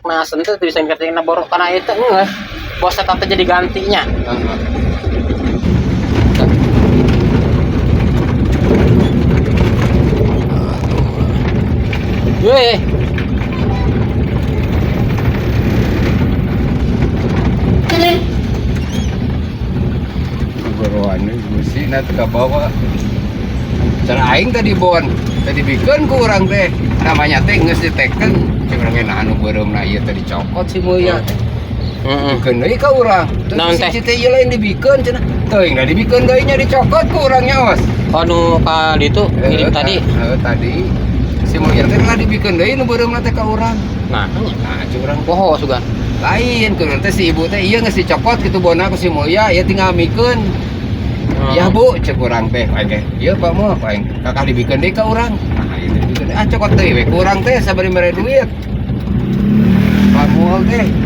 Nah, teu bisa ngerti borok kana ieu teh geus. Bos eta teh jadi gantinya. Heeh. Weh. Boroan besi na teu kabawa. Cara aing tadi bon, tadi bikeun ku urang teh. Namanya teh geus diteken. Cek urang ge nah anu beureumna ieu teh dicokot si Mulya teh. Heeh. Bikeun deui ka urang. Naon Terus teh? si teh ieu lain dibikeun cenah. Teuing da dibikeun deui nya dicokot ku urang nya os. Oh, nu ka ditu ngirim tadi. Heeh, tadi. Si Mulya teh lah dibikeun deui nu beureumna teh ka urang. Nah, Nah, cek urang poho sugan. Lain ku urang teh si ibu teh ieu geus dicokot kitu bona ku si Mulya, ieu tinggal mikeun. Ya bu, cek urang teh, aing teh. Ieu Pak mah, aing kakak dibikeun deui ka urang. Nah, ieu dibikeun. Ah, cokot deui we ku urang teh sabari mere duit. Pak Mul teh.